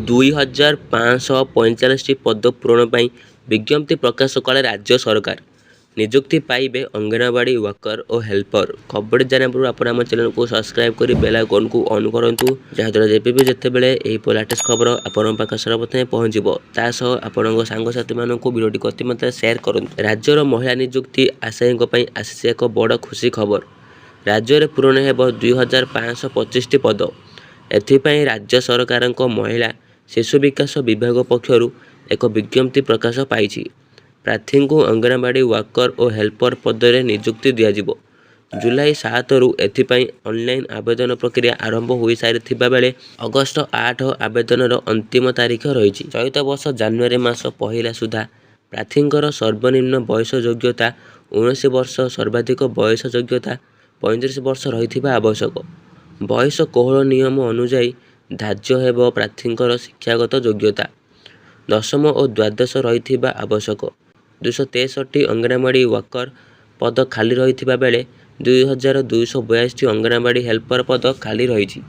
2545ଟି ପଦ ପୂରଣ ପାଇଁ ବିଜ୍ଞପ୍ତି ପ୍ରକାଶ କଲେ ରାଜ୍ୟ ସରକାର। ନିଯୁକ୍ତି ପାଇବେ ଅଙ୍ଗନବାଡି ୱାର୍କର ଓ ହେଲ୍ପର। ଖବରଟି ଜାଣିବା ପୂର୍ବରୁ ଆପଣ ଆମ ଚ୍ୟାନେଲକୁ ସବସ୍କ୍ରାଇବ୍ କରି ବେଲ୍ ଆଇକନ୍କୁ ଅନ୍ କରନ୍ତୁ, ଯାହାଦ୍ୱାରା ଯେବେ ବି ଯେତେବେଳେ ଏହିପରି ଲାଟେଷ୍ଟ ଖବର ଆପଣଙ୍କ ପାଖରେ ସର୍ବପ୍ରଥମେ ପହଞ୍ଚିବ। ତା ସହ ଆପଣଙ୍କ ସାଙ୍ଗସାଥିମାନଙ୍କୁ ଭିଡ଼ିଓଟିକୁ ଅତି ମାତ୍ରାରେ ସେୟାର କରନ୍ତୁ। ରାଜ୍ୟର ମହିଳା ନିଯୁକ୍ତି ଆଶାୟୀଙ୍କ ପାଇଁ ଆସିଛି ଏକ ବଡ଼ ଖୁସି ଖବର। ରାଜ୍ୟରେ ପୂରଣ ହେବ 2525ଟି ପଦ। ଏଥିପାଇଁ ରାଜ୍ୟ ସରକାରଙ୍କ ମହିଳା ଶିଶୁ ବିକାଶ ବିଭାଗ ପକ୍ଷରୁ ଏକ ବିଜ୍ଞପ୍ତି ପ୍ରକାଶ ପାଇଛି। ପ୍ରାର୍ଥୀଙ୍କୁ ଅଙ୍ଗନବାଡି ୱାର୍କର ଓ ହେଲ୍ପର ପଦରେ ନିଯୁକ୍ତି ଦିଆଯିବ। ଜୁଲାଇ 7ରୁ ଏଥିପାଇଁ ଅନଲାଇନ ଆବେଦନ ପ୍ରକ୍ରିୟା ଆରମ୍ଭ ହୋଇସାରିଥିବା ବେଳେ ଅଗଷ୍ଟ 8 ଆବେଦନର ଅନ୍ତିମ ତାରିଖ ରହିଛି। ଚଳିତ ବର୍ଷ ଜାନୁଆରୀ ମାସ ପହିଲା ସୁଦ୍ଧା ପ୍ରାର୍ଥୀଙ୍କର ସର୍ବନିମ୍ନ ବୟସ ଯୋଗ୍ୟତା 19 ବର୍ଷ, ସର୍ବାଧିକ ବୟସ ଯୋଗ୍ୟତା 35 ବର୍ଷ ରହିଥିବା ଆବଶ୍ୟକ। ବୟସ କୋହଳ ନିୟମ ଅନୁଯାୟୀ ଧାର୍ଯ୍ୟ ହେବ ପ୍ରାର୍ଥୀଙ୍କର ଶିକ୍ଷାଗତ ଯୋଗ୍ୟତା। ଦଶମ ଓ ଦ୍ୱାଦଶ ରହିଥିବା ଆବଶ୍ୟକ। 263ଟି ଅଙ୍ଗନବାଡି ୱାର୍କର ପଦ ଖାଲି ରହିଥିବା ବେଳେ 2282ଟି ଅଙ୍ଗନବାଡି ହେଲ୍ପର ପଦ ଖାଲି ରହିଛି।